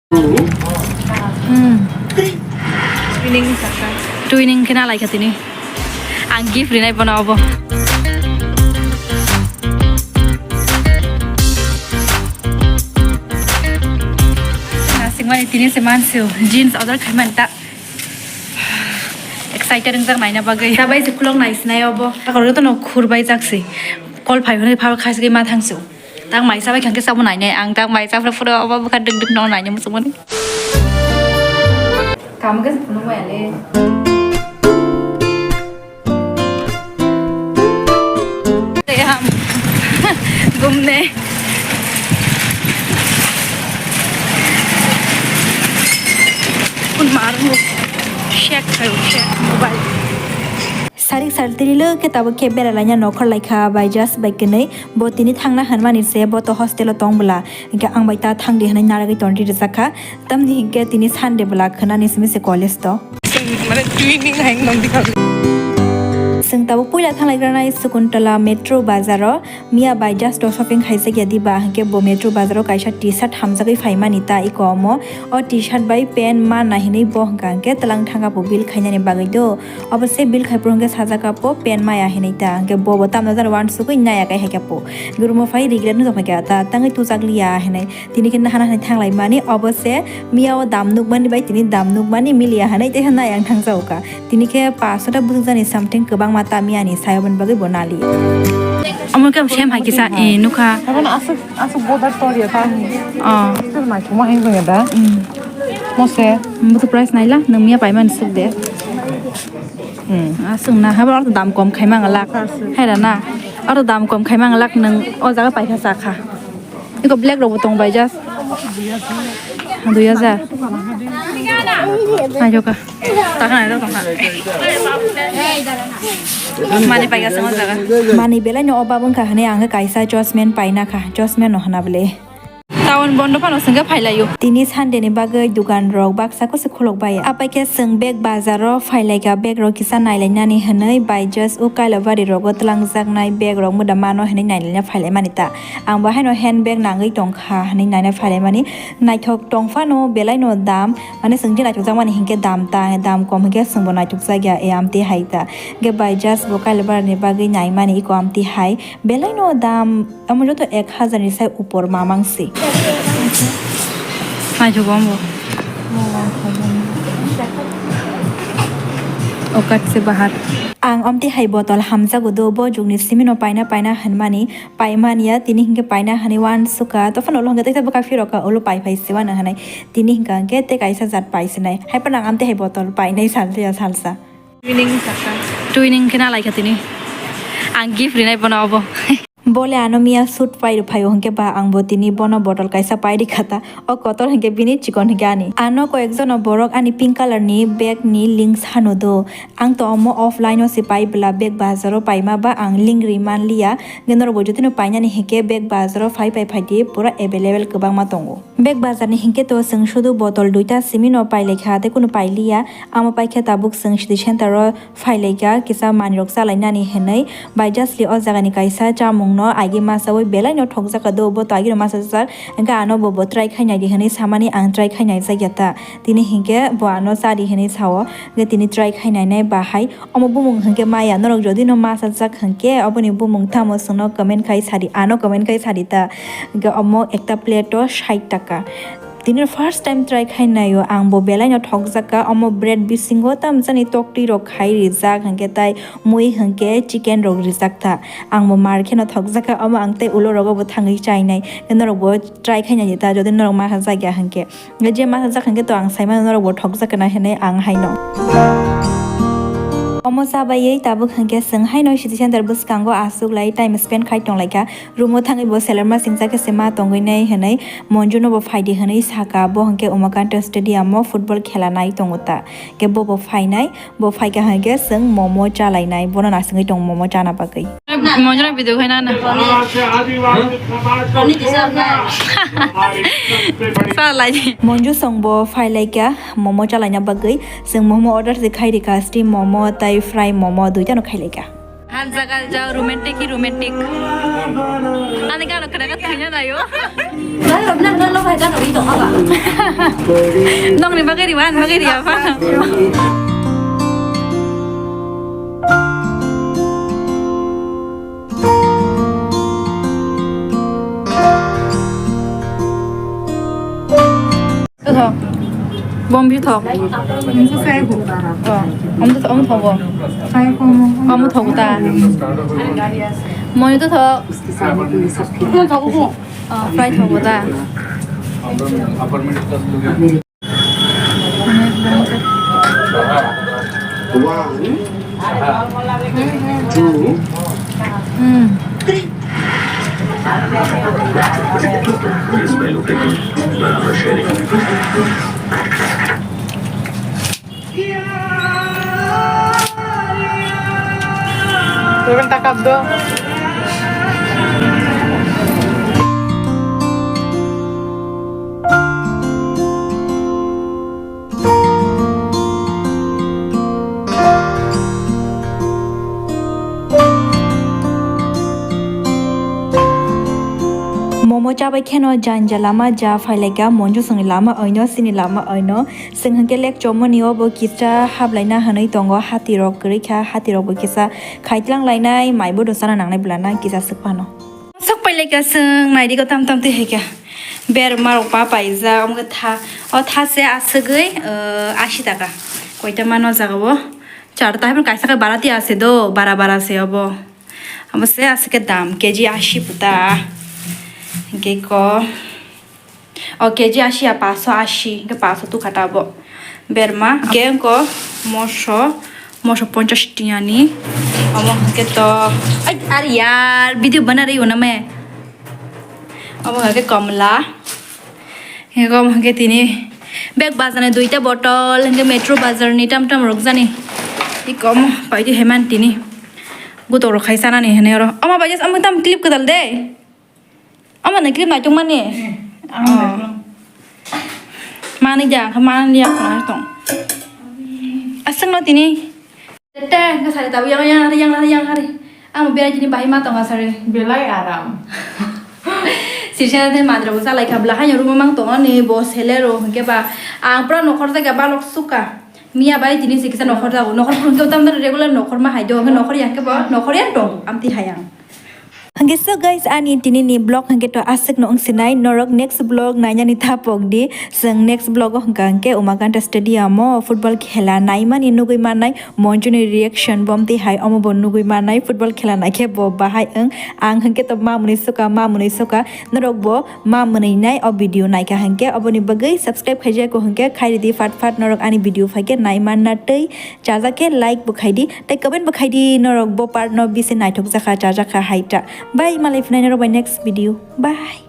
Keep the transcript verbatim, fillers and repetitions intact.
Hmm. Twinning khe na lai kha tini. Ang gift rinai bono obo. Nasingmani tini se mansu jeans order khaimani ta. Excited wngjak naina bagwi. Tabai se khulok nai sinai obo. Akorok jotono khur bai jak se. Call phai hwnwi pha kha se ma thang se. Tang mai chabai khangke sabo nainai ang, tang mai chabra pura obo bwkha dwk dwk no nainai muchungmani. Kam khe phunuk maya le. Ham. Gumne. Kun maru. Check khayo, check mobile. Sarik sartiri lo khe tabuk khe bera laina nokhor lai kha bai just bai kwnwi. Bo tini thangna hwnmani se bo to hostel o tong bwla. Hwnkhe ang bai ta thang di hwnwi naragwi tonri rijak kha. Tamni hinkhe tini Sunday bwla khwnani simi se college to. Mane twinning hai nong di kha. Chwng tabuk puila thang lai granai Sakuntala metro bazar o. Miya bai just o shopping khaijak ya diba, hwnkhe bo metro bazar o kaisa T-shirt hamjagwi phaimani ta iko omo. O T-shirt bai pant ma nai hinwi bo hwnkha hwnkhe twlang thanga bo bill khainani bagwi do. Obo se bill khai phuru hwnkhe sajak kha po pant maya hinwi ta, hwnkhe bo bo tamno jani uansugwi naiya kai hai khe po. Gurumo phai regret no tongphai kha ta, tangwi tuchak liya hinwi. Tini khe nahana hinwi thang lai mani, obo se miya o dam nuk mani bai tini dam nuk mani miliya hinwi tei nai ang thang jao kha. Tini khe paanch sota bwswk jani something kwbangma ta miyani sayo, aboni bagwi bo nali. Omo khe sem hai kisa, eh, nukha. Abo no aswk, aswk border tor ya ta ni. Oh. Aswk naithokma hai wngya da. Hmm. Mose. Bo to price naila, nwng miya paimani swk de. Hmm. Aswk na, habo aro dam kom khai mangala. Aswk. Hai ra na. Aro dam kom khai mangala nwng o jaga paikha sakha. Iko black rok bo tong bai just. Dui hajar. Ayo ka. Takana ito tongkha. Mani pai gasa mo jaga. Mani belai no obab wngkha hwnwi ang khe kaisa chosmen paina kha. Chosmen no hwna bwle. Town bondo phano swngkhe phailaio. Tini Sunday ni bagwi dukan rok baksa kusu khulok bai. Apai khe chwng bag bazar o phailaikha, bag rok kisa nailainani hwnwi bai just o Kailabari rogo twlangjaknai bag rok muda mano hwnwi nailaina phailaimani ta. Ang bo haino handbag nangwi tongkha hwnwi naina phailaimani. Naithok tongphano belaino dam, mane chwng je naithokjakmani hinkhe dam ta, dam kom hinkhe chwngbo naithokjakya, e amtwi hai ta. Hinkhe bai just bo Kailabari ni bagwi naimani iko amtwi hai belaino dam. Amo joto ek hajar ni sai upor mamang se. Naithogo ambo. Okat se bahar. Ang omtwi hai botol hamjago do, bo jugni simi no paina paina hinmani, paimani ya, tini hinkhe paina hinwi uansukha. Tophano ulo hinkhe teisa bwkha phirokha, ulo pai phai se uanw hinwi. Tini hinkha hinkhe tei kaisa jat pai sinai. Hai phano ang amtwi hai botol painai salsa ya salsa. Twinning khe na lai kha tini. Ang gift rinai bono obo. Bole ano miya suit pai rw phaio hinkhe ba ang bo tini bono bottle kaisa pai rikha ta. O kotor hinkhe bini chikon hinkhe ani. Ano koyek jono borok ani pink colour ni bag ni links hano do. Ang to omo offline o se pai bwla bag bazar o paima ba ang link ri man liya. Hinkhe norok bo jotino painani hinkhe bag bazar o phai pai phai di pura available kwbangma tongo. Bag bazar ni hinkhe to chwng sudu bottle duita simi no pai lai kha tei kunu pai liya. Amo pai khe tabuk chwng city center o phailaikha kisa manwirok chalainani hinwi. Bai justly o jagani kaisa chamungno agi masaui belaino thokjakha do, bo to agino masajak, hwnkhe ano bo bo try khai naidi hinwi samani ang try khai naijakya ta. Tini hinkhe bo ano chadi hinwi sao, hwnkhe tini try khai nainai bahai. Omo bumung hinkhe maya, norok jodi no masajak hinkhe oboni bumung tamo chwngno comment khai sadi, ano comment khai sadi ta. Hwnkhe omo ekta plate o sait taka. Tini first time try khai naio, ang bo belai no thokjak kha. Omo bread bisingo tamjani toktwi rok khai rijak, hinkhe tai mui hinkhe chicken rok rijak tha. Ang bo mar kheno thokjak kha, omo ang tei ulo rogo bo thangwi chai nai. Norok bo try khai nai ta, jodi norok ma sajak ya hinkhe. Je ma sajak hinkhe to ang sai mano norok bo thokjak khna hinwi ang hai no. Omo chabaiwi tabuk hinkhe chwng hai no city center bwskango aswk lai time spend khai tong lai kha. Room o thangwi bo selerma singcha khe se ma tongwi nai hinwi Monju no bo phaidi hinwi saka, bo hinkhe Umakanta stadium o football khela nai tongo ta. Khe bo bo phainai, bo phaikha hinkhe chwng momo chalainai, bono nasingwi tongo momo chana bagwi. Monju no video khaina na. Salai. Monju song bo phailaikha momo chalaina bagwi, chwng momo order se khai rikha, steam momo tai fry momo duita no khailaikha. Hal jaga jao romantic hi romantic. Ani gano khna kha thina nayo. Nang ni bagwi riwa, ani bagwi riya ba. Ito thok. Bom bi thok. Ito sai ko. Oh, om to om thok. Sai ko mo. Om thok ta. Mo ito thok. Mo thok ko. Oh, fry thok ta. One, two, three. Turun takap do. Momo chabai kheno janja lama ja phailaika, Monjosongni lama oino, sini lama oino. Chwng hinkhe lek chomoni obo kisa hablaina hinwi tongo, hatirok kwrwi kha, hatirokbo kisa khaitlang lainai, maibo do chana nangnai bwlana kisa swk phano. Sok pailai ka chwng naidi ko tam tam twi hai kha. Berma rok pa paijak, omo khe tha, o tha se aswgwi, uh, ashi taka. Koita mano jaga o. Char ta hai kaisa khe bara ti ase do, bara bara se obo. Obo se aswk khe dam, K G ashi puta. Hinkhe ko, o K G ashi ya, paso ashi, hinkhe paso tu khata bo. Berma, hinkhe ko moso, moso ponchas tiya ni. Omo hinkhe to, ai, are yaar, video bana rahi ho na main. Omo hinkhe komla. Hinkhe omo hinkhe tini bag bazar ni duita bottle, hinkhe metro bazar ni tam tam rok jani. Iko omo paidi heman tini. Gutok rok khai sanani hinwi oro. Omo bai omo tam clip kwtal de. Omo ni clip naitok mani. Ang Oh. naitok. Mani ja, kha mani ya kha tong. Aswk no tini. Tete, kha sari tabu yang yang hari yang hari yang hari. Ang bera jini bahai ma tonga sari. Belai aram. Sirsa te madra bo salai kha bla haino room mang tongo ni bo sele ro hingke ba. Ang pura nokhor jaga balok suka. Miya bai tini sikisa nokhor jago. Nokhor phun to tam regular nokhor ma hai do. Nokhor yang ke bo, nokhor yang tong. Amti hayang. Hingke so guys, ani tini ni vlog hingke to aswk no wngsinai, norok next vlog nainani thapok di. Chwng next vlog o hingka hingke Umakanta Stadium o football khela naimani nugui mannai, Monjuni reaction bomti hai omo bo nugui mannai, football khela naikhe bo bahai wng. Ang hingke to mamuni suka, mamuni suka, norok bo mamuni nai o video naikha hingke, oboni bagwi subscribe khaijako hingke khairidi, fat fat norok ani video phaikhe naimanna tei chajak khe like bo khaidi. Tei comment bo khaidi, norok bo part no bisi naithok jakha, chajak kha hai ta. Bye, malai phinai norok bai next video. Bye.